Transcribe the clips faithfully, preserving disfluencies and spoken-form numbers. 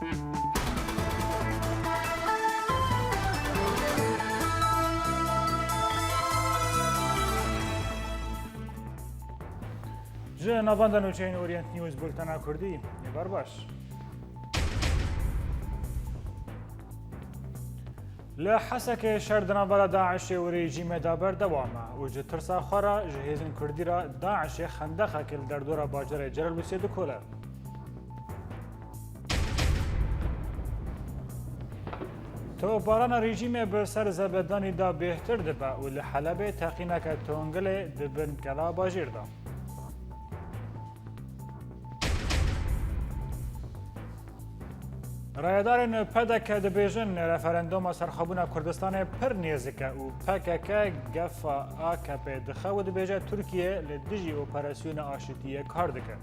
Ji navenda nûçeyên Orient News, bultena Kurdî. Êvar baş. Li Hesekê şer di navbera DAIŞê û rejîmê de berdewam e û ji tirsa xwe re ji hêzên Kurdî re DAIŞê xendexekê li derdora bajarê Cerablusê dikole. Topbarana rejîmê bi ser Zebedanî de bêhtir dibe û li Helebê teqîneke tongilê di bin kela bajêr de. Rayedarên P D K dibêjin, referanduma serxwebûna Kurdistanê pir nêzik e û P K K gefa A K P dixe û dibêje Tirkiye li dijî operasyona aşitiyê kar dike.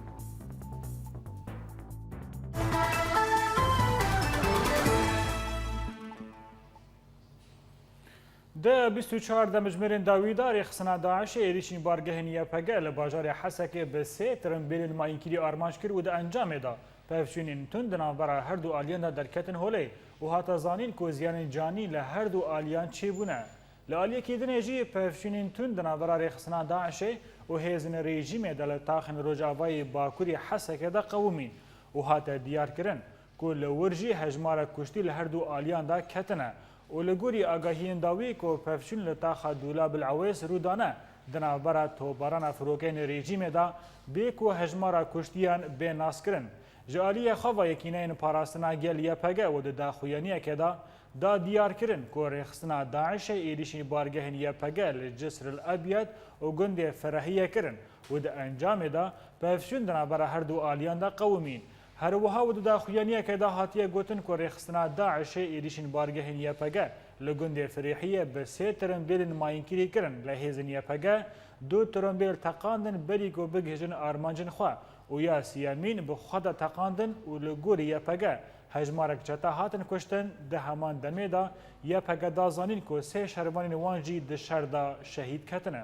Di bîst û çar demjimêrên dawî de rêxistina DAIŞê êrîşî bargehên Y P G li bajarê Hesekê bi sê tirimbêlên mayînkirî armanc kir û di encamê de pevçûnên tund di navbera her du aliyan de derketin holê û hate zanîn ku ziyanên canî li her du aliyan çêbûne. Li aliyekî dinê jî pevçûnên tund di navbera rêxistina DAIŞê û hêzên rejîmê de li taxên rojavayê bakurî Hesekê de qewimîn û hate diyarkirin ku li wir jî hejmarek kuştî li her du aliyan de ketine û li gorî agahiyên dawî ku pevçûn li taxa Dûlabil Ewês rû dane, di navbera topbarana firokeyên rejîmê de bê ku hejmara kuştiyan bê naskirin. Ji aliyê xwe ve Yekîneyên Parastina Gel Y P G û di daxuyaniyekê de da diyarkirin ku rêxistina DAIŞê êrîşî bargehên Y P G li Cisr el Ebyed û gundê Ferehiyê kirin û di encamê de pevçûn di navbera her du aliyan de qewimîn. Her wiha û di daxuyaniyekê de hatiye gotin ku rêxistina DAIŞê êrîşên bargehên Y P G li gundê Ferehiyê bi sê tirimbêlên mayînkirî kirin, lê hêzên Y P G du tirimbêl teqandin berî ku bigihîjin armancên xwe û ya siyemîn bi xwe de teqandin û li gorî Y P G hejmarek çete hatin kuştin, di heman demê de Y P G da zanîn ku sê şervanên wan jî di şer de şehîd ketine.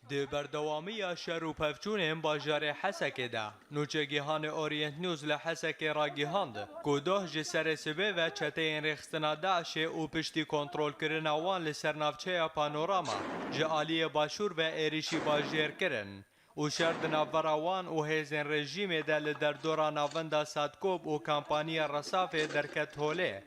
Di berdewamiya şer û pevçûnên bajarê Hesekê de, nûçegîhanê Orient News li Hesekê ragihand ku doh ji serê sibê ve çeteyên rêxistina DAIŞê û piştî kontrolkirina wan li ser navçeya Panorama ji aliyê başûr ve êrîşî bajêr kirin û şer di navbera wan û hêzên rejîmê de li derdora navenda Sadkop û kampaniya Resafê derket holê.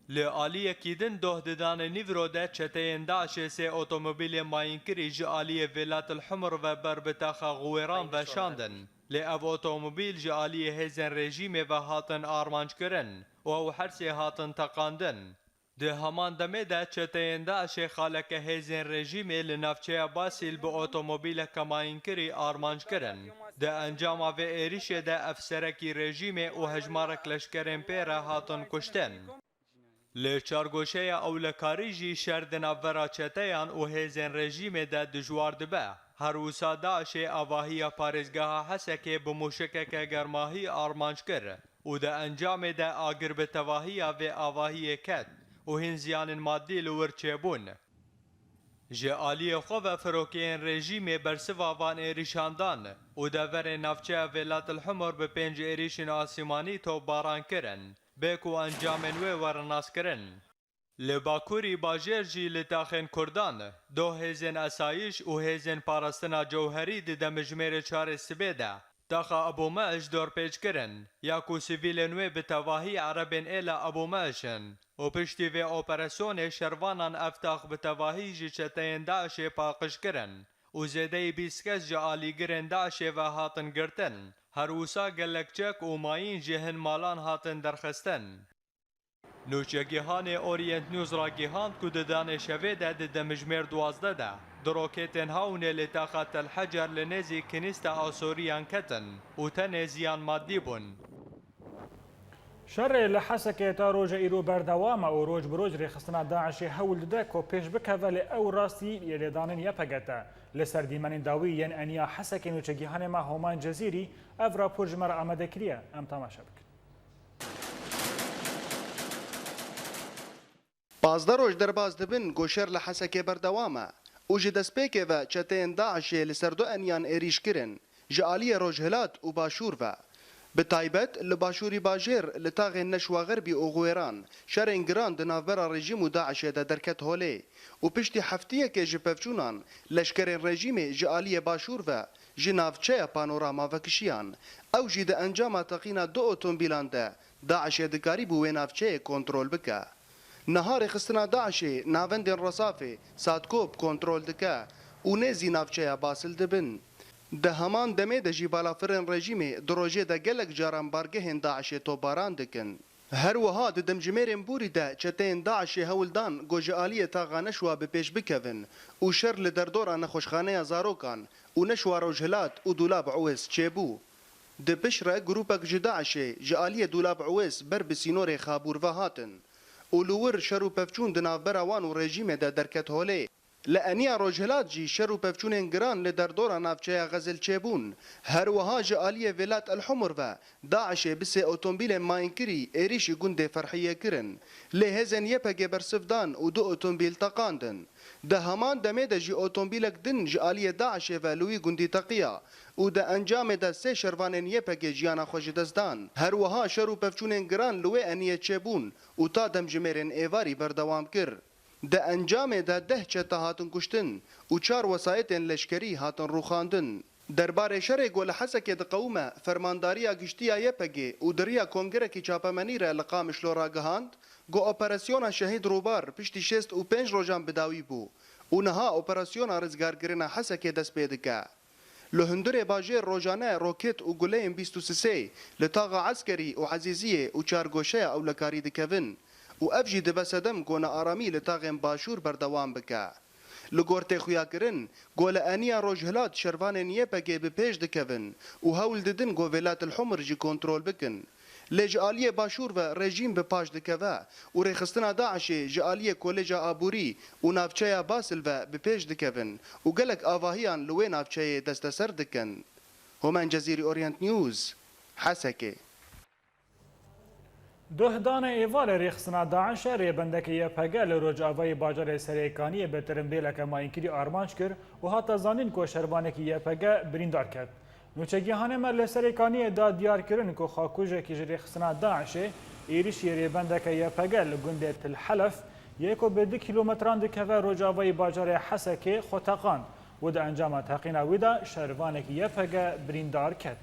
Li aliyekî din doh di danê nîvro de çeteyên DAIŞê sê otomobîlên mayînkirî ji aliyê Vêlat el Humr ve ber bi taxa Xuwêran ve şandin. Lê ev otomobîl ji aliyê hêzên rejîmê ve hatin armanc kirin û ew her sê hatin teqandin. Di heman demê de çeteyên DAIŞê xaleke hêzên rejîmê li navçeya Basîl bi otomobîleke mayînkirî armanc kirin. Di encama vê êrîşê de efserekî rejîmê û hejmarek leşkerên pê re hatin kuştin. Li çargoşeya ewlekarî jî şer di navbera çeteyan û hêzên rejîmê de dijwar dibe. Her wisa DAIŞê avahiya parêzgeha Hesekê bi mûşekeke germahî armanc kir û di encamê de agir bi tevahiya vê avahiyê ket û hîn ziyanên madî li wir çêbûn. Ji aliyê xwe ve firokeyên rejîmê bersiva van êrîşan dan û deverên navçeya Vêlat el Humr bi pênc êrîşên asîmanî topbaran kirin, bê ku encamên wê werin naskirin. Li bakurî bajêr jî li taxên Kurdan, doh hêzên esayiş û hêzên parastina cewherî di demjimêrê çarê sibê de taxa Ebû Meş dorpêç kirin, ya ku sivîlên wê bi tevahî erebên êla Ebû Meş in û piştî vê operasyonê şervanan ev tax bi tevahî ji çeteyên DAIŞê paqij kirin û zêdeyî bîst kes ji alîgirên DAIŞê ve hatin girtin. Her wisa gelek çek û mayîn ji hin malan hatin derxistin. Nûçegîhanê Orient News ragihand ku di danê şevê de di demjimêr duwazdeh de du roketên Hawnê li taxa Tel Hecer li nêzî Kinîsta Asoriyan ketin û tenê ziyan madî bûn. Şerê li Hesekê ta roja îro berdewam e û roj bi roj rêxistina DAIŞê hewl dide ku pêş bikeve, lê ew rastî lê lêdanên Y P G te. Li ser dîmenên dawî yên eniya Hesekê nûçegîhanê me Homan Cezîrî ev rapor ji me re amade kiriye. Em temaşe bikin. Pazdeh roj derbas dibin ku şer li Hesekê berdewam e û ji destpêkê ve çeteyên DAIŞê li ser du eniyan êrîş kirin. ji aliyê rojhilat û başûr ve. Bi taybet li başûrî bajêr li taxên Neşwa Xerbî û Xwêran şerên giran di navbera rejîm û DAIŞê de derket holê û piştî heftiyekê ji pevçûnan leşkerên rejîmê ji aliyê başûr ve ji navçeya Panorama vekişiyan. Ew jî di encama teqîna du otomobîlan de DAIŞê dikarîbû wê navçeyê kontrol bike. Niha rêxistina DAIŞê navendên Resafê, Satkop kontrol dike û nêzî navçeya Basil dibin. Di heman demê de jî balafirên rejîmê di rojê de gelek caran bargehên DAIŞê topbaran dikin. Her wiha di demjimêrên borî de çeteyên DAIŞê hewl dan ku ji aliyê taxa Neşwa bi pêş bikevin û şer li derdora nexweşxaneya zarokan û Neşwa Rojhilat û Dûlab Ewês çêbû. Di piştre grûpek ji DAIŞê ji aliyê Dûlab Ewês ber bi sînorê Xabûr ve hatin û li wir şer û pevçûn di navbera wan û rejîmê de derket holê. Li Eniya Rojhilat jî şer û pevçûnên giran li derdora navçeya Xezil çêbûn. Her wiha ji aliyê Velat El Humur ve DAIŞê bi sê otomobîlên mayînkirî êrîşî gundê Ferhiyê kirin. Lê hêzên Y P G bersiv dan û du otomobîl teqandin. Di heman demê de jî otomobîlek din ji aliyê DAIŞê ve li wî gundî teqiya û di encamê de sê şervanên Y P G jiyana xwe ji dest dan. Her wiha şer û pevçûnên giran li wê eniyê çêbûn û ta demjimêrên êvarî berdewam kir. Di encamê de deh çete hatin kuştin û çar wesayetên leşkerî hatin rûxandin. Derbarê şerê ku li Hesekê diqewime, Fermandariya Giştî ya Y P G û di riya kongerekî çapemenî re li Qamişlo ragihand ku operasyona Şehîd Rûbar piştî şêst û pênc rojan bi dawî bû û niha operasyona rizgarkirina Hesekê dest pê dike. Li hundirê bajêr rojane roket û guleyên bîst û sisê li taxa Eskerî û Ezîziyê û Çargoşeya ewlekarî dikevin û ev jî dibe sedem ku nearamî li taxên başûr berdewam bike. Li gor tê xuyakirin ku li eniya Rojhilat şervanên Y P G bi pêş dikevin û hewl didin ku Velat El Humr jî kontrol bikin. Lê ji aliyê başûr ve rejîm bi paş dikeve û rêxistina DAIŞê ji aliyê Kolêca Aborî û navçeya Basil ve bi pêş dikevin û gelek avahiyan li wê navçeyê desteser dikin. Homen Cezîrî, Orient News, Hesekê. Duhdanê êvarê rêxistina DAIŞê rêbendeke Y P G li rojavayê bajarê Serêkaniyê bi tirimbêleke mayînkirî armanc kir û hate zanîn ku şervanekî Y P G birîndar ket. Nûçegihanê me li Serêkaniyê da diyar kirin ku xwekujekî ji rêxistina DAIŞê êrişî rêbendeke Y P G li gundê Til Helef yê ku bi du kîlometran dikeve rojavayê bajarê Hesekê xwe teqand û di encama teqîna wî de şervanekî Y P G birîndar ket.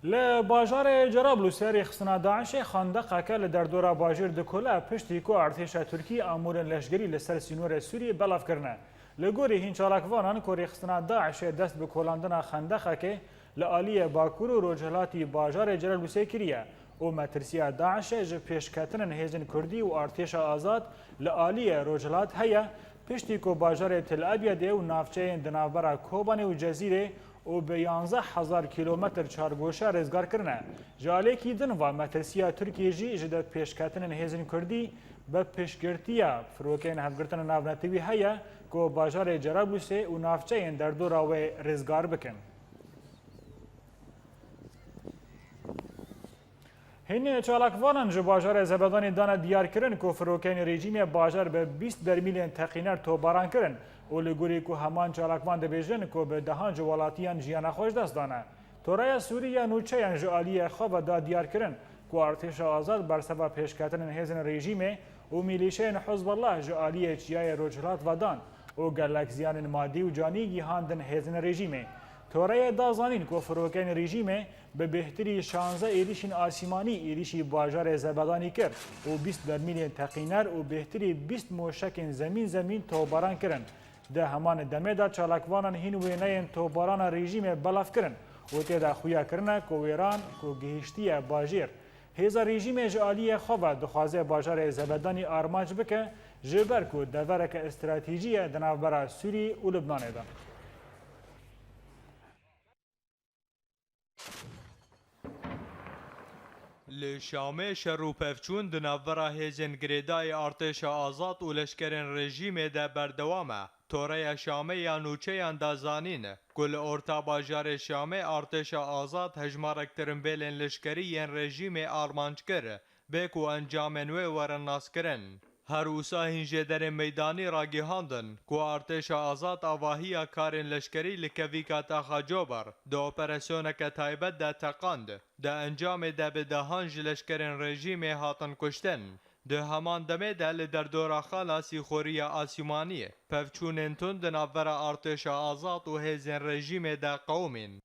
Li bajarê Cerablusê rêxistina DAIŞê xandeqeke li derdora bajêr dikole piştî ku artêşa Tirkî amûrên leşgerî li ser sînorê Sûriyê belav kirine. Li gorî hîn çalakvanan ku rêxistina DAIŞê dest bi kolandina xendeqekê li aliyê bakur û rojhilatî bajarê Cerablusê kiriye û metirsiya DAIŞê ji pêşketinên hêzên Kurdî û artêşa azad li aliyê rojhilat heye, piştî ku bajarê Til Ebyedê û navçeyên di navbera Kobanê û Cezîrê û bi yanzdeh hezar kîlometr çargoşe rizgar kirine. Ji alêkî din ve metirsiya Tirkiyê jî ji destpêşketinên hêzên Kurdî bi piştgirtiya firokeyên Hevgirtina Navnetewî heye ku bajarê Cerablusê û navçeyên derdora wê rizgar bikin. Hîn çalakvanan ji bajarê Zebedanê dane diyarkirin ku firokeyên rejîmê bajar bi bîst bermîlên teqîner topbaran kirin û li gorî ku heman çalakvan dibêjin ku bi dehan ji welatiyan jiyana xwe ji dest dane. Toreya Sûrî ya nûçeyan ji aliyê xwe ve da diyarkirin ku artêşa azad berseva pêşketinên hêzên rejîmê û mîlîşeyên Hizbullah ji aliyê çiyayê Rojhilat ve dan û gelek ziyanên madî û canî gihandin hêzên rejîmê. Toreyê da zanîn ku firokeyên rejîmê bi bêhtirî şanzdeh êrişên asîmanî êrişî bajarê Zebedanî kir û bîst bermîlên teqîner û bêhtirî bîst moşekên zemîn zemîn topbaran kirin. Di heman demê de çalakvanan hîn wêneyên topbarana rejîmê belav kirin û tê de xuya kirine ku wêran ku gihiştiye bajêr. Hêza rejîmê ji aliyê xwe ve dixwaze bajarê Zebedanî armanc bike, ji ber ku devereke stratejî ye di navbera Sûrî û Libnanê de. Li Şamê şer û pevçûn di navbera hêzên girêdayî artêşa azad û leşkerên rejîmê de berdewam e. Toreya Şamê ya nûçeyan da zanîn ku li orta bajarê Şamê artêşa azad hejmarek tirimbêlên leşkerî yên rejîmê armanc kir, bê ku encamên wê werin naskirin. Her wisa hîn jêderên meydanî ragihandin ku artêşa azad avahiya karên leşkerî li kevîka taxa Cobar di operasyoneke taybet de teqand. Di encamê de bi dehan ji leşkerên rejîmê hatin kuştin. Di heman demê de li derdora xala Sîxoriya Asîmaniyê pevçûnên tund di navbera artêşa azad û hêzên rejîmê de qewimîn.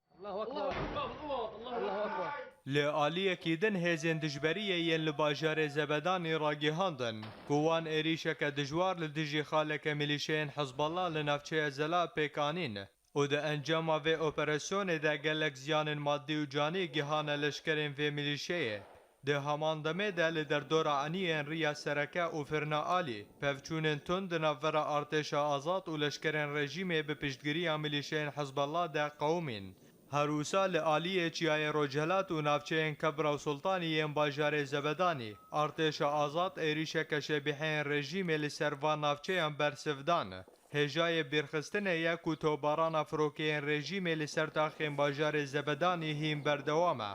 Li aliyekî din hêzên dijberiyê yên li bajarê Zebedanî ragihandin ku wan êrîşeke dijwar li dijî xaleke milîşeyên Hizbullah li navçeya Zela pêk anîn û di encama vê operasyonê de gelek ziyanên madî û canî gihane leşkerên vê milîşeyê. Di heman demê de li derdora Eniyên Riya Sereke û Firna Alî pevçûnên tund di navbera artêşa azad û leşkerên rejîmê bi piştgiriya milîşeyên Hizbullah de qewimîn. Her wisa li aliyê Çiyayê Rojhilat û navçeyên Kebra û Sultanî yên bajarê Zebedanî, artêşa azad êrîşeke şebîheyên rejîmê li ser van navçeyan bersiv dan. Hêjayê bîrxistinê ye ku topbarana firokeyên rejîmê li ser taxên bajarê Zebedanî hîn berdewam e.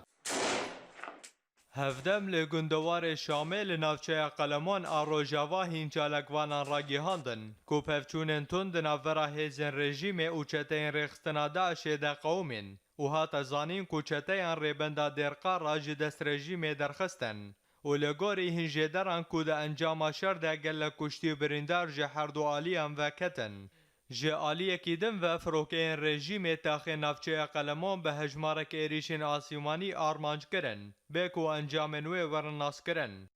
Hevdem li gundewarê Şamê li navçeya Qelemon a Rojava hîn çalakvanan ragihandin ku pevçûnên tund di navbera hêzên rejîmê û çeteyên rêxistina DAIŞê de qewimîn û hate zanîn ku çeteyan rêbenda Dêrqa re ji dest rejîmê derxistin û li gorî hîn jêderan ku di encama şer de gelek kuştî û birîndar ji herdu aliyan veketin. Ji aliyekî din ve firokeyên rejîmê taxê navçeya Qelemon bi hejmarek êrîşên asîmanî armanc kirin, bê ku encamên wê werin naskirin.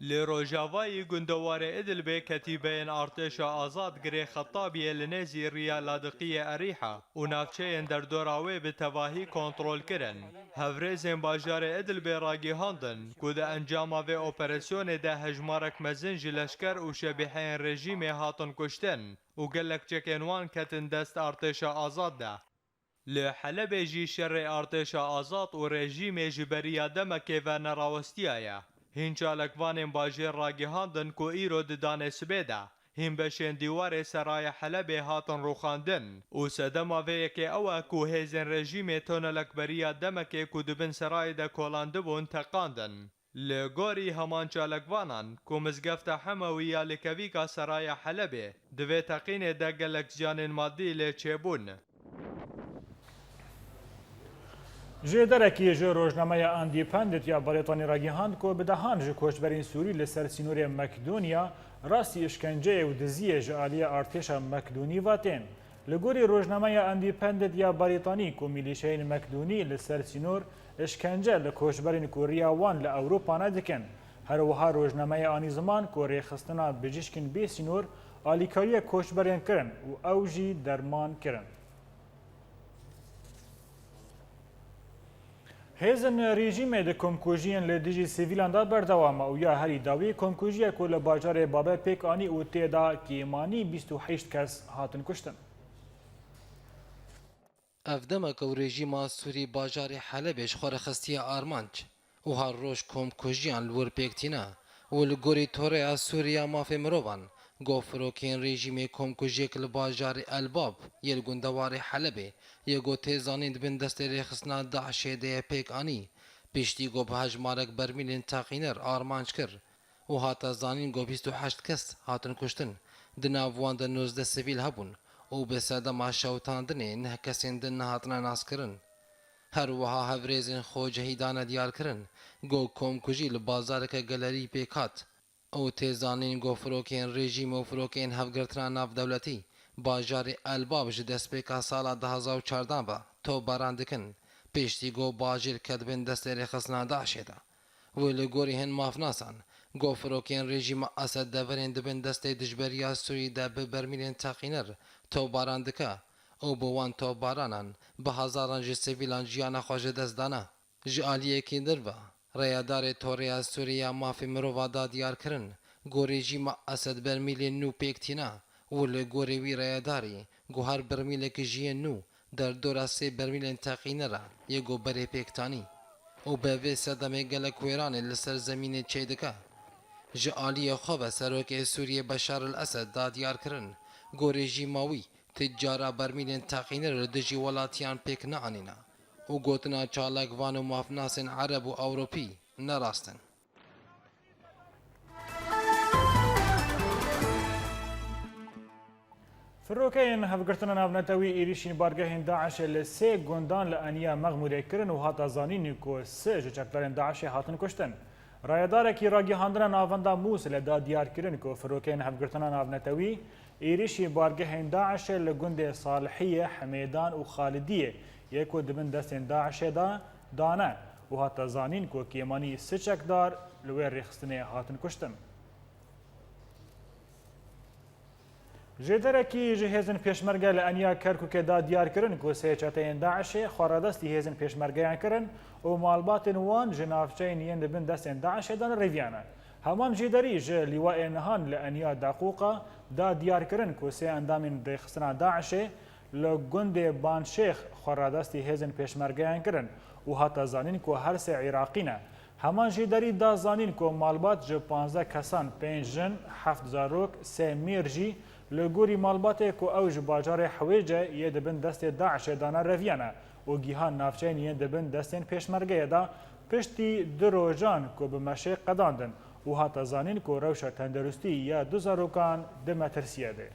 Li rojavayî gundewarê Idlibê ketîbeyên artêşa azad girê Xetabiyê li nêzî riya Ladiqiyê Erîha û navçeyên derdora wê bi tevahî kontrol kirin. Hevrêzên bajarê Idlibê ragihandin ku di encama vê operasyonê de hejmarek mezin ji leşker û şebîheyên rejîmê hatin kuştin û gelek çekên wan ketin dest artêşa azad de. Li Helebê jî şerê artêşa azad û rejîmê ji beriya demekê ve nerawestiyaye. Hîn çalakvanên bajêr ragihandin ku îro di danê sibê de hîn beşên dîwarê Seraya Helebê hatin rûxandin û sedema vê yekê ew e ku hêzên rejîmê tunelek beriya demekê ku di bin serayê de kolandibûn teqandin. Li gorî heman çalakvanan ku mizgefta Hemewî ya li kevîka Seraya Helebê di vê teqînê de gelek ziyanên madî lê çêbûn. Jêderekî ji rojnameya Independent ya Brîtanî ragihand ku bi dehan ji koçberên Sûrî li ser sînorê Makedonya rastî îşkenceyê û diziyê ji aliyê artêşa Makedonî ve tên. Li gorî rojnameya Independent ya Brîtanî ku milîşeyên Makedonî li ser sînor îşkence li koçberên ku riya wan li Ewropa nedikin. Her wiha rojnameya anî ziman ku rêxistina bijîşkên bê sînor alîkariya koçberên kirin û ew jî derman kirin. Hêzên rejîmê di komkujiyên li dijî sivîlan de berdewam e û ya herî dawî komkujiya ku li bajarê Babê pêk anî û tê de kêmanî bîst û heşt kes hatin kuştin. Ev dema ku rejîma Sûrî bajarê Helebê ji xwe re xistiye armanc û her roj komkujiyan li wir pêk tîne û li gorî Toreya Sûrî ya Mafê Mirovan, go firokên rejîmê komkujiyek li bajarê El Bab yê li gundewarê Helebê yê go tê zanîn di bin destê rêxistina DAIŞê de ye pêk anî, piştî go bi hejmarek bermîlên teqîner armanc kir û hate zanîn go bîst û heşt kes hatin kuştin, di nav wan de nozdeh sivîl hebûn û bi sedema şewitandinê neh kesên din nehatine naskirin. Her wiha hevrêzên xwecihî dane diyarkirin, go komkujî li bazareke gelerî pêk hat û tê zanîn go firokên rejîm û firokên hevgirtina navdewletî bajarê El Bab ji destpêka sala du hazar û çardeh ve topbaran dikin, piştî go bajêr ket bin destê rêxistina DAIŞê de. Wê li gorî hin mafnasan, go firokên rejîma Esed deverên di bin destê dijberiya Sûrî de bi bermîlên teqîner topbaran dike û bi wan topbaranan bi hezaran ji sivîlan jiyana xwe ji dest dane. Ji aliyekî din ve, rêyadarê Toreya Sûrî ya Mafê Mirova da diyarkirin, go rejîma Esed bermîlên nû pêk tîne û li gorî wî rêyadarî, go her bermîlek ji yên nû derdora sê bermîlên teqîner e yê go berê pêk tanî û bi vê sedemê gelek wêranê li ser zemînê çêdike. Ji aliyê xwe ve serokê Sûriyê Beşar el Esed da diyarkirin, go rejîma wî ti cara bermîlên teqîner li dijî welatiyan pêk neanîne û gotina çalakvan û mafnasên Ereb û Ewropî ne rast in. Firokeyên Hevgirtina Navnetewî êrîşî bargehên DAIŞê li sê gundan li Eniya Mexmûrê kirin û hate zanîn ku sê ji çekdarên DAIŞê hatin kuştin. Rayedarekî ragihandina Navenda Mûsilê da diyar kirin ku firokeyên Hevgirtina Navnetewî êrîşî bargehên DAIŞê li gundê Salihiyê, Hemêdan û Xalidiyê yê ku di bin destên DAIŞê de dane û hate zanîn ku kêmanî sê çekdar li wê rêxistinê hatin kuştin. Jêderekî ji hêzên pêşmerge li Eniya Kerkûkê da diyar kirin ku sê çeteyên DAIŞê xwe radestî hêzên pêşmergeyan kirin û malbatên wan ji navçeyên yên di bin destên DAIŞê de rêviyane. Heman jêderî ji Lîwayê Nihan li Eniya Deqûqa da diyar kirin ku sê endamên rêxistina DAIŞê li gundê Banşêx xwe radestî hêzên pêşmergeyan kirin û hate zanîn ku her sê Iraqî ne. Heman jêderî da zanîn ku malbat ji panzdeh kesan, pênc jin, heft zarok, sê mêr jî li gorî malbatê ku ew ji bajarê Hewêce yê di bin destê DAIŞê de ne reviyane û gihan navçeyên yên di bin destên pêşmergeyê de piştî du rojan ku bi meşê qedandin û hate zanîn ku rewşa tenderustî ya du zarokan di metirsiyê de.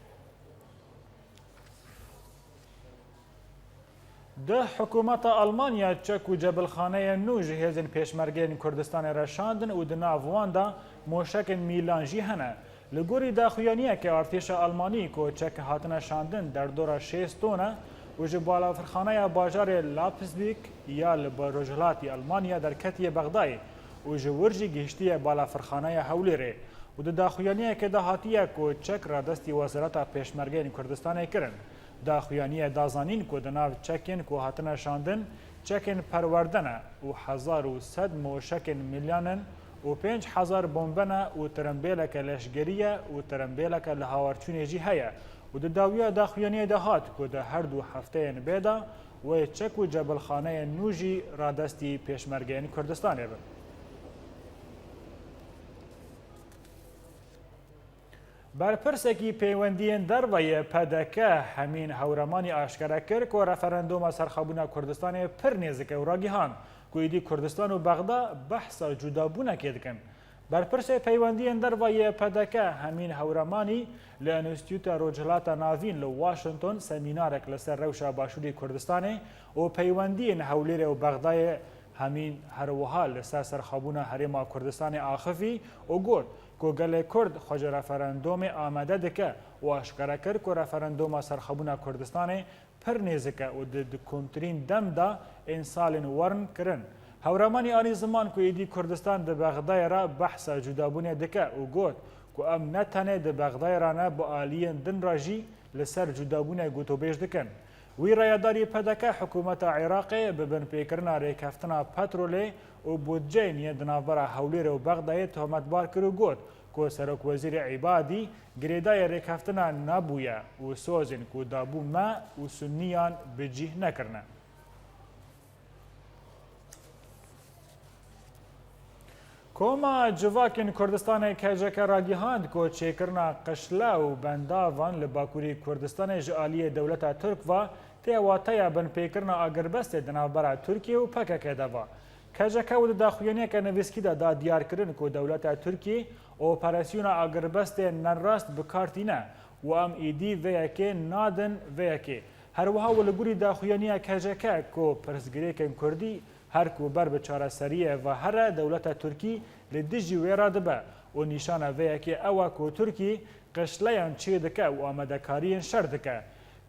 Di hikûmeta Almanya çek û cebilxaneyên nû ji hêzên pêşmergeyên Kurdistanê re şandin û di nav wan de moşekên mîlan jî hene. Li gorî daxuyaniyeke artêşa Almanî ku çek hatine şandin derdora şêst ton e û ji balafirxaneya bajarê Leipzig ya li rojhilatî Almanya derketiye Bexdayê û ji wir jî gihiştiye balafirxaneya Hewlêrê. Û di daxuyaniyekê de hatiye ku çek radestî Wezareta Pêşmergeyên Kurdistanê kirin. Daxuyaniye da zanîn ku di nav çekên ku hatine şandin, çekên perwerde ne û hezar û sed moşekên milyan in û pênc hezar bombe ne û tirimbêleke leşgerî ye û tirimbêleke li hawarçûnê jî heye û di dawiya daxuyaniyê de hat ku di her du hefteyên bê de wê çek û cebilxaneyên nû jî radestî pêşmergeyên Kurdistanê bin. Berpirsekî peywendiyên derve yê P D K Hemîn Hewremanî aşkere kir ku referandûma serxwebûna Kurdistanê pir nêzik e û ragihand ku êdî Kurdistan û Bexda behsa cudabûnekê dikin. Berpirsê peywendiyên derve yê P D K Hemîn Hewremanî li Enstîtuta Rojhilata Navîn li Washington semînarek li ser rewşa Başûrê Kurdistanê û peywendiyên Hewlêrê û Bexdayê Hemîn her wiha li ser serxwebûna Herêma Kurdistanê axifî û got ku gelê Kurd xwe ji referandûmê amade dike û aşkere kir ku referandûma serxwebûna Kurdistanê pir nêzik e û di, di komtirîn dem de ên salên werin kirin. Hewremanî anî ziman ku êdî Kurdistan di Bexdayê re behsa cudabûnê dike û got ku em ne tenê di Bexdayê re ne bi aliyên din re jî li ser cudabûnê gotûbêj dikin. Wî rayedarî P D K hikûmeta Iraqê bi binpêkirina rêkeftina petrolê û budceyên yên di navbera Hewlêrê û Bexdayê tohmetbar kir û got ku Serokwezîrê Îbadî girêdayê rêkeftina nebûye û sozên ku dabû me û Sunniyan bi cih nekirine. Koma Civakên Kurdistanê, K C K, ragihand ku çêkirina qişle û bendavan li Bakurê Kurdistanê ji aliyê dewleta Tirk ve tê wateya binpêkirina agirbestê di navbera Tirkiye û P K K de ve. K C K û di daxuyaniyeke nivîskî de da diyar kirin ku dewleta Tirkiyê operasyona agirbestê nerast bi kar tîne û em êdî vê yekê nadin vê yekê. Her wiha û li gorî daxuyaniya K C K ku pirsgirêkên Kurdî her ku ber bi çareseriyê ve here, dewleta Tirkî li dijî wê re dibe û nîşana vê yekê ew e ku Tirkî qişleyan çê dike û amadekariyên şer dike.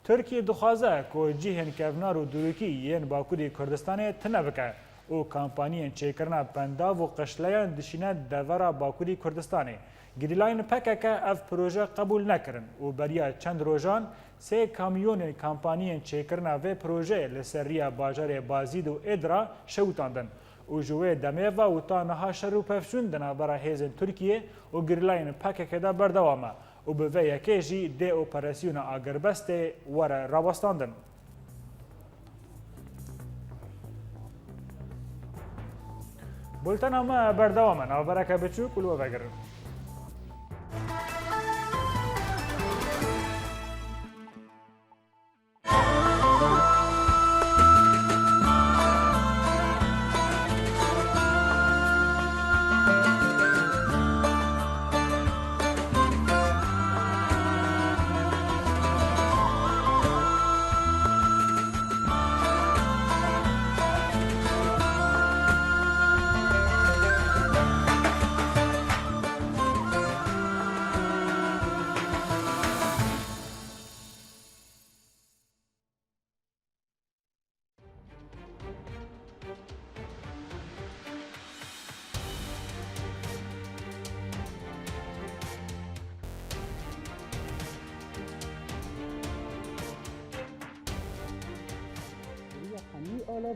Tirkî dixwaze ku cihên kevnar û dûrikî yên Bakurê Kurdistanê tune bike û kampaniyên çêkirina bendav û qişleyan dişîne devera Bakurê Kurdistanê. Girîlayên P K K ev proje qebûl nekirin û beriya çend rojan sê kamyonên kampaniyên çêkirina vê projeyê li ser riya bajarê Bazîd û Êd re şewitandin û ji wê demê ve û ta niha şer û pevçûn di navbera hêzên Tirkiyê û girîlayên P K K de berdewam e û bi vê yekê jî dê operasyona agirbestê were rawestandin. Bultena me berdewam e. Navbereke biçûk û li we vegerin.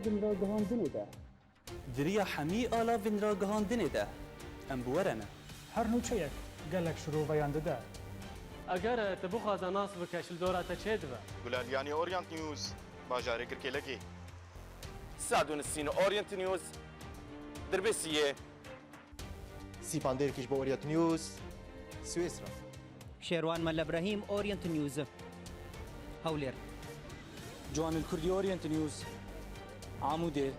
Di ragihandinê de. Di riya hemî alavên ragihandinê de em bi we re ne. Her nûçeyek gelek şiroveyan dide. Eger tu bixwaze nas bike, ji li dora te çê dibe. Gulaliyanê Orient News, bajarê Girkêlekê. Sadûnisîn Orient News, Dirbêsiyê. Sîpan Dêrkiş bo Orient News, Swêsra. Şêrwan Mele Brehîm, Orient News, Hewlêr. Ciwanil Kurdî, Orient News, Amûdê.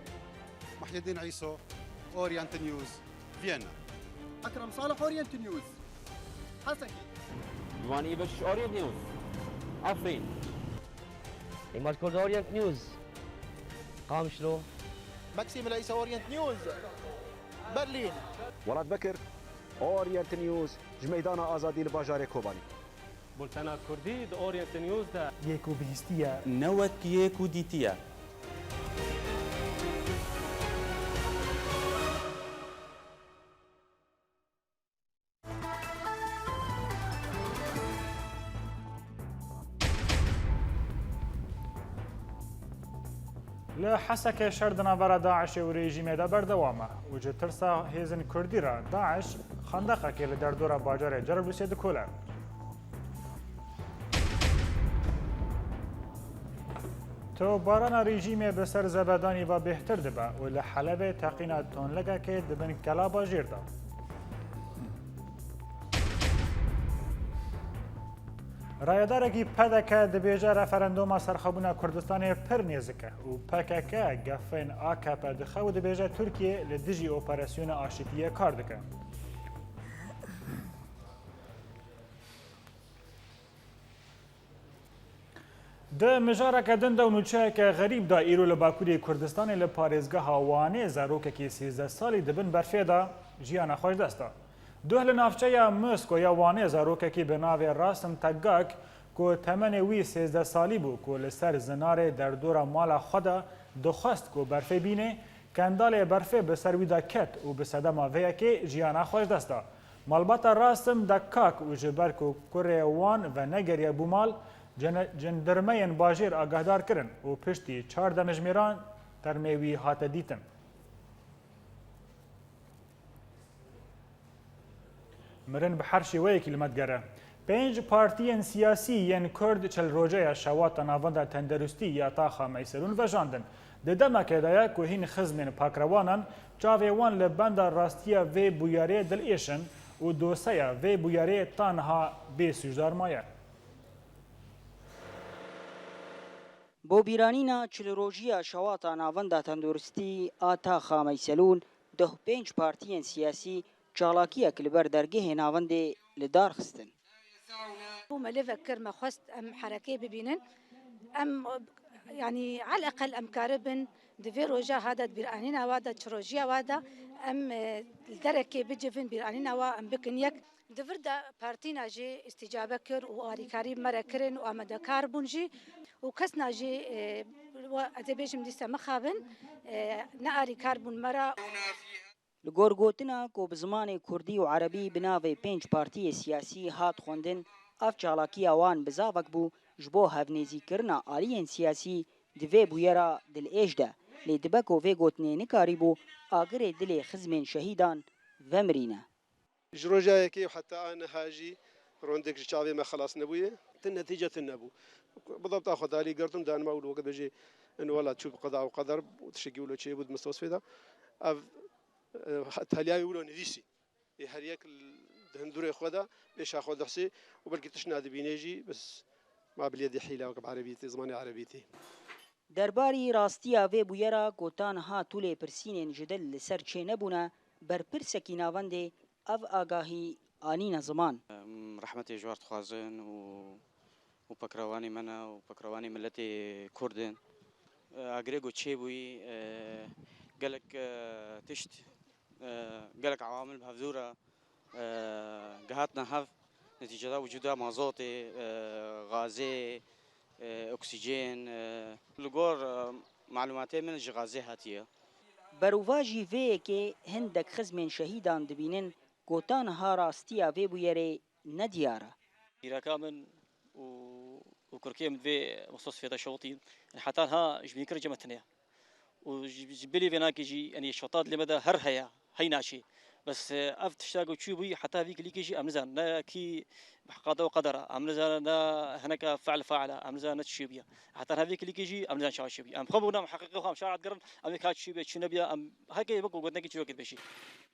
Muhyiddin Îso, Orient News, Viyana. Ekrem Salih, Orient News, Hesekê. Ciwanî Beşiş, Orient News, Efrîn. Îmad Kurd, Orient News, Qamişlo. Maxim Leysa, Orient News, Berlîn. Welat Bekir, Orient News, ji Meydana Azadî li bajarê Kobanî. Bultena Kurdî di Orient News de. Yê ku bihîstiye. Ne wek yê ku dîtiye. Li Hesekê şer di navbera DAIŞê û rejîmê de berdewam e û ji tirsa hêzên Kurdî re DAIŞ xendeqekê li derdora bajarê Cerablusê dikole. Topbarana rejîmê bi ser Zebedanî ve bêhtir dibe û li Helebê teqîna tonlegekê di bin kela bajêr de. Rayedarekî P D K dibêje referandûma serxwebûna Kurdistanê pir nêzik e û P K K gefên A K P dixe û dibêje Tirkiye li dijî operasyona aşitiyê kar dike. Di mijareke din de û nûçeyeke xerîb de îro li Bakurê Kurdistanê li parêzgeha Wanê zarokekî sêzdeh salî di bin berfê de jiyana xwe ji dest da. Duh li navçeya Moskoya Wanê zarokekî bi navê Rasim Teggak ku temenê wî sêzdeh salî bû ku li ser zinarê derdora mala xwe de dixwest ku berfê bînê, kendalê berfê bi ser wî de ket û bi sedema vê yekê jiyana xwe ji dest da. Malbata Rasim Deggak û ji ber ku kurê wan venegeriye bû mal, cene-, cendirmeyên bajêr agahdar kirin û piştî çar demjimêran termê wî hate dîtin. Mirin bi her şêweyekî li me digere. Pênc partiyên siyasî yên Kurd çil rojeya Şewata Navenda Tenderustî ya Taxa Meyselûn vejandin. Di demekê de ye ku hîn xizmên pakrewanan çavê wan li benda rastiya vê bûyerê dilêş in û doseya vê bûyerê ta niha bê sûcdar maye. Bo bîranîna çil rojiya Şewata Navenda Tenduristî a Taxa Meyselûn, duh pênc partiyên siyasî çalakiyek li ber dergehê navendê li dar xistin. Bû me lê vekir, me xwest em herekê bibînin. Em, yanî, eleqel em karibin di vê roja ha de, di bîranîna wa de, çi rojiya wa de em, e, li derekê bicivin, bîranîna wa em bikin yek. Di vir de partîna jî îstîcabe kir û alîkarî me re kirin û amadekar bûn jî û kesna jî, e, we, ez ê bêjim dîse mixabin, e, ne alîkar bûn me re. Li gor gotina ku bi zimanê kurdî û erebî bi navê pênc partiyê siyasî hat xwendin, ev çalakiya wan bizavek bû ji bo hevnêzîkirina aliyên siyasî di vê bûyera dilêş de, lê dibe ku vê gotinê nikarîbû agirê dilê xizmên şehîdan vemirîne. Ji roja yekê û heta a niha jî rondek ji çavê me xelas nebûye. Ti netîce tune bû. Bidabta xwe dalî girtin, danima û li weke dibêjê, in wela çû bi qeda û qeder û tiştekî wilo çêbû di mistosfê de. Ev, e, telyayê wilo nivîsî. Ê her yek di hindurê xwe de pêşa xwe dihsê û belkî tişt nadibînê jî, bes ma biliyedî hîla weke bi erebî tê, zimanê erebî tê. Derbarî rastiya vê bûyera ku ta niha tu lêpirsînên ji dil li ser çênebûne, berpirsekî navendê ev agahî anîne ziman. Em rehmetê ji we re dixwazin û, û pekrewanê me ne û pekrewanê miletê Kurd in. Agirê ku çêbûyî, e, gelek, e, tişt, e, gelek ewamil bi hevdû re, e, gihatine hev. Netîceda wicûda mazotê, e, gazê, e, oksîjen, e, li gor, e, malûmatê min ji gazê hatiye. Berovajî vê yekê hindek xizmên şehîdan dibînin ku ta niha rastiya vê bûyerê ne diyar e. Îraka min û, û kurkê min vê mixtosfê de şewitîn, heta niha ji bînkirin cem me tune ye. û ji, ji bilî vênakê jî, yanî şetat lê me de her heye, hey naçê. Bes, e, ev tişta ku çûbûyî, heta vî kilîkê jî em nizanin, ne kî bi heqa te û qedera, em nizanin, ne hineka fe'l faila, em nizanin ne çi çûbûye. Heta niha vî kilîkê jî em nizanin çawa çûbûye. Em xwe bûna muheqîqê xwe, em şara digerin, em ê ka çi çûbûye, çi nebûye, em heke wek gotinekî çi wekit beşî.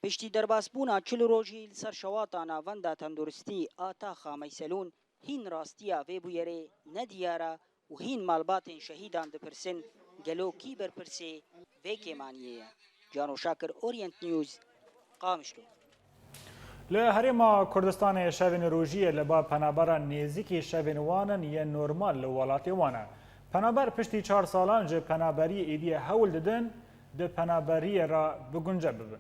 Piştî derbasbûna çil rojî li ser şewata navenda tenduristî a Taxa Meyselûn, hîn rastiya vê bûyerê nediyar e û hîn malbatên şehîdan dipirsin, gelo kî berpirsê vê kêmaniyê ye? Cano Şakir, Orient News, Qamişlo. Li Herêma Kurdistanê şevên rojiyê li ba penabera nêzîkî şevên wan in yên normal li welatê wan e. Penaber piştî çar salan ji penaberiyê êdî hewl didin di penaberiyê re bi gunce bibin.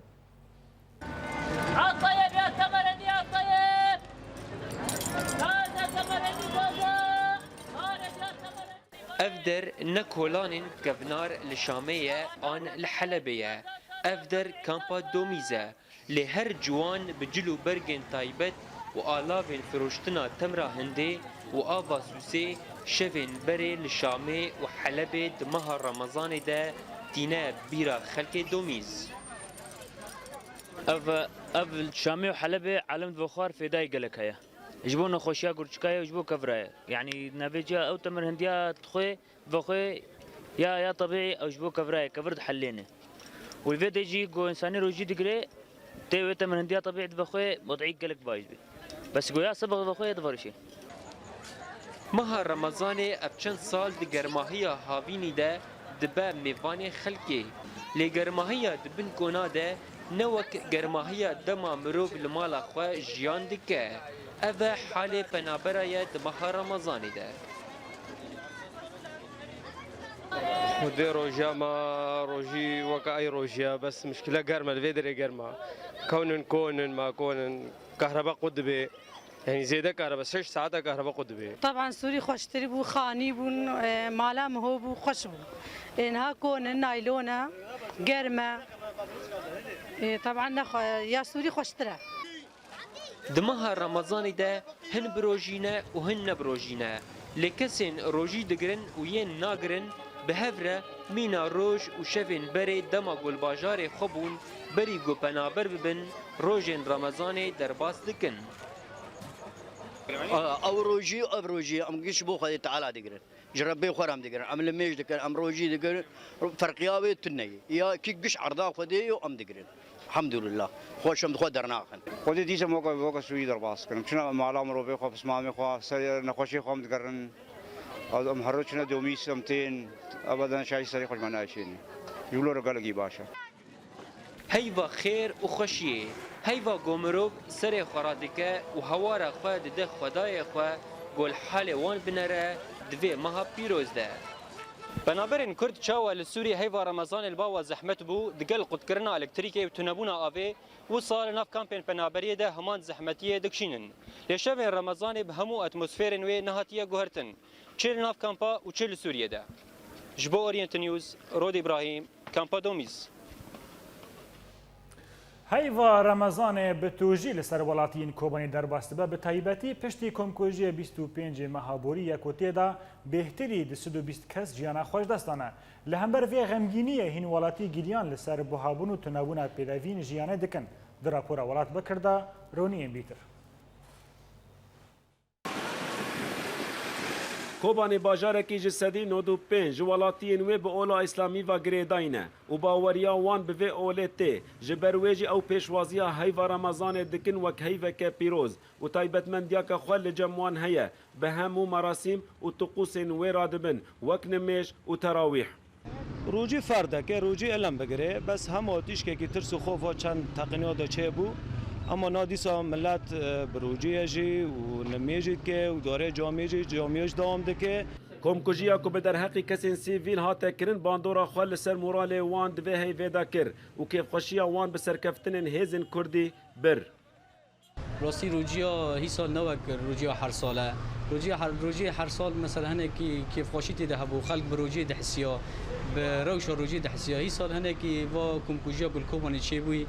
Ev der ne kolanên kevnar li Şamê ye an li Helebê ye. Ev der kampa Domîz e. Lê her ciwan bi cil û bergên taybet û alavên firoştina temra hindê û ava sûsê şevên berê li Şamê û Helebê di meha Remezanê de tîne bîra xelkê Domîz. Ev, ev Şamê û Helebê alem di xwar fêdayê gelek heye. Ji bo nexweşiya gurçika ye û ji bo kevra ye. Yanî navêciya ew temir hindiya dixwê, vexwê ya, ya tebîî ew ji bo kevra ye, kevir dihellêne. Û li vê dê jî ku însanî rojî digire, tê wê temir hindiya tebîî divexwê, wezî gelek baş bê. Bes ku ya sibix vexwê, diverişê. Meha Remezanê ev çend sal di germahiya havînî de dibe mêvanê xelkê. Lê germahiya di bin kona de ne wek germahiya dema mirov li mala xwe jiyan dike. Ev e halê penabera ye di meha Remezanê de. Xwedê rojiya me rojî weke ey rojiya, bes mişkile germ e, li vê derê germ e. Kewnin konin, ma konin, kahreba qut dibe. Yanî zêde kahreba, şeş saeta kahreba qut dibe. Teban sûrî xweştirî bû, xanî bûn, e, mala miho bû, xweş bû. E, niha konin, naylon e, germ e. E, teban ne xwe-, ya sûrî xweştir e. Di meha Remezanê de hin bi rojî ne û hin ne bi rojî ne. Lê kesên rojî digirin û yên nagirin bi hev re mîna roj û şevên berê dema ku li bajarê xwe bûn, berî ku penaber bibin, rojên Remezanê derbas dikin. Ew rojî û ev rojî em giş bo Xwedê Teala digirin. Ji Rebbê xwe re em digirin. Em limêj dikin, em rojî dikin. Ferqiya wê tune ye. Ya kî giş erda Xwedê ye û em digirin. Elhamdulillah. Xweş em di xwe dernaxin. Xwedê dîsa em weke, weke sûrî derbas dikin. Em çine mala mirovê xwe, pismamê xwe, ser nexweşê xwe em digerin. Em her roj çine domîs em tên. Ebeden şahî serê xwe ji me nayşênî. Ji wilo re gelekî baş e. Heyva xêr û xweşiyê, heyva ku mirov serê xwe radike û hewara xwe dide Xwedayê xwe, ku li halê wan binere di vê meha pîroz de. Penaberên Kurd çawa li Sûriyê heyva Remezanê li ba we zehmet bû, digel qutkirina elektrîkê û tunebûna avê, wisa li nav kampên penaberiyê de heman zehmetiyê dikişînin. Lê şevên Remezanê bi hemû atmosferên wê nehatiye guhertin. Çi li nav kampa û çi li Sûriyê de. Ji bo Orient News, Rod Îbrahîm, Kampa Domîz. Heyva Remezanê bi tûjî li ser welatiyên Kobanê derbas dibe, bi taybetî piştî komkujiyê bîst û pêncê meha borî ye ku tê de bêhtirî du sed û bîst kes jiyana xwe ji dest dane. Li hember vê xemgîniyê hîn welatî giriyan li ser buhabûn û tunebûna pêdevîn jiyanê dikin. Di rapora Welat Bikir de roniyên bîtir. Kobanê bajarekî ji sedî nod û pênc ji welatiyên wê bi ola îslamî ve girêdayî ne û baweriya wan bi vê olê tê. Ji ber wê jî ew pêşwaziya heyva Remezanê dikin wek heyveke pîroz û taybetmendiyeke xwe li cem wan heye. Bi hemû merasîm û tiqûsên wê radibin wek nimêj û terawîh. Rojî ferdek e, rojî elem bigire, bes hema tîşkekî tirs û xofa çend teqîniyata çêbû, ema na dîsa milet, e, bi rojî ye jî û nimêjî dike û darê camê jî, camiyê jî dewam dike. Komkujiya ku bi derheqî kesên sivîl hate kirin, bandora xwe li ser moralê wan di vê heyvê de kir û kêfxweşiya wan bi serkeftinên hêzên Kurdî bir. Rastî rociya hîsal ne wek rociya her sal e. Rociya her, rociyê her sal mesela hinekî kêfxweşî tê de hebû. Xelk bi rociyê dihisiya, bi rewşa rociyê dihisiya. Hîsal hinekî va komkujiya ku li Kobanê çêbûyî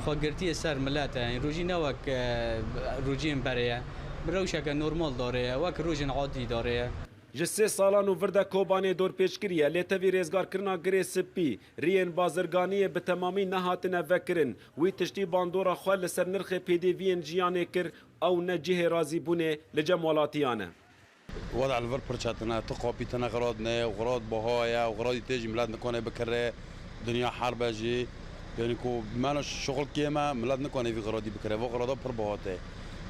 xwe girtiye ser milet e. Yanî rocî ne wek, e, rociyên berê ye. Bi rewşeke normal darê ye, wek rojên adî darê ye. Ji sê salan û vir de Kobanê dorpêçkirî ye, lê tevî rêzgarkirina Girê Spî, riyên bazirganiyê bi temamî nehatine vekirin. Wî tiştî bandora xwe li ser nirxê pêdiviyên jiyanê kir, ew ne cihê razîbûnê li cem welatiyan e. Weda li vir pir çetin e, tu qapî tine xirad ne, xirad baha ye, xirad tê jî milet nikane bikire, dinya herb e jî. Yanî ku meno şixul kêm e, milet nikane vî xiradî bikire, va xirada pir baha te.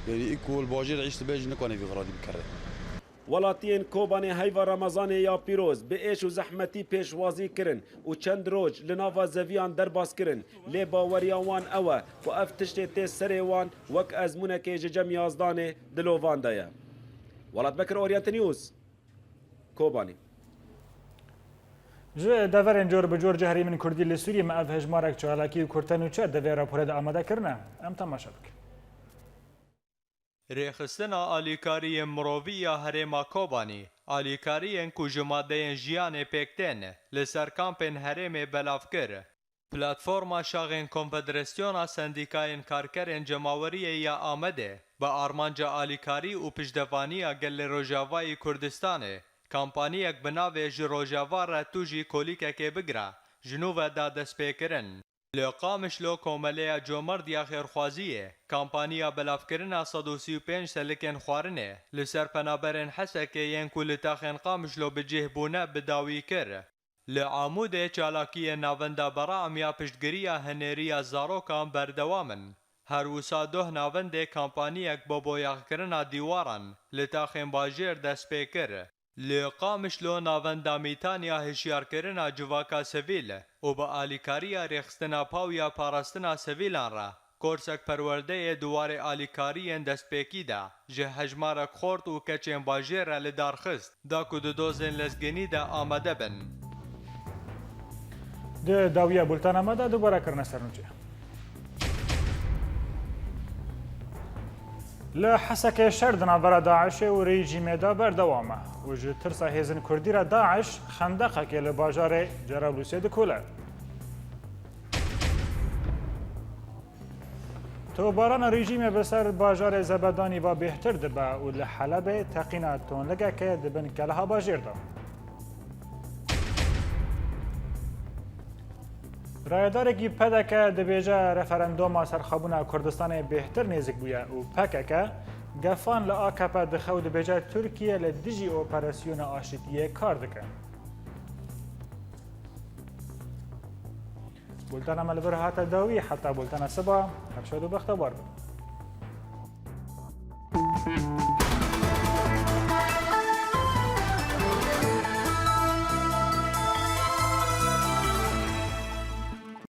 Yanî î ku li bajêr îş dibe jî nikane vî xiradî bikire. Welatiyên Kobanê heyva Remezanê ya pîroz bi êş û zehmetî pêşwazî kirin û çend roj li nava zeviyan derbas kirin, lê baweriya wan ew e ku ev tiştê tê serê wan wek ezmûnekê ji cem yazdanê dilovan de ye. Welat Bekir, Orient News, Kobanî. Ji deverên cor bi cor cehrîmin kurdî li Sûriyê me ev hejmarek çalakî û kurtenûçe di vê raporê de amade kirine. Em temaşe bikin. Rêxistina Alîkariyên Mirovî ya Herêma Kobanî, alîkariyên ku ji madeyên jiyanê pêk tên, li ser kampên herêmê belav kir. Platforma Şaxên Konfederasyona Sendîkayên Karkerên Cemaweriyê ya Amedê, bi armanca alîkarî û piştevaniya gelê Rojavayî Kurdistanê, kampaniyek bi navê Ji Rojava re tu jî kolîkekê bigire, ji nû ve da destpêkirin. Li Qamişlo Komeleya Comerd ya Xêrxwaziyê kampaniya belavkirina sed û sî û pênc selikên xwarinê li ser penaberên Hesekê yên ku li taxên Qamişlo bi cih bûne bi dawî kir. Li Amûdê çalakiyên Navenda Beraam ya piştgiriya hinêriya zarokan berdewam in. Her wisa doh navendê kampaniyek bo boyaxkirina dîwaran li taxên bajêr dest pê kir. Li Qamişlo navenda Mîtanya hişyarkirina civaka sivîl û bi alîkariya Rêxistina Paw ya Parastina Sivîlan re korsek perwerdeyê di warê alîkariyên destpêkî de ji hejmarek xort û keçên bajêr re li dar xist, da ku di dozên lezgînî de amade bin. Di dawiya bultena me de dubare kirine sernûçê. Li Hesekê şer di navbera DAIŞê û rejîmê de berdewam e û ji tirsa hêzên kurdî re DAIŞ xendeqekê li bajarê Cerablusê dikole. Tobarana rejîmê bi ser bajarê Zebedanî ve bêhtir dibe û li Helebê teqîna tonligeke di bin keleha bajêr de. Rayedarekî P D K dibêje referanduma serxwebûna Kurdistanê bêhtir nêzik bûye û P K K gefan li A K P dixe û dibêje Tirkiye li dijî operasyona aşitiyê kar dike. Bultena me li vir hate dawî, heta bultena siba, her şad û bextewar bin.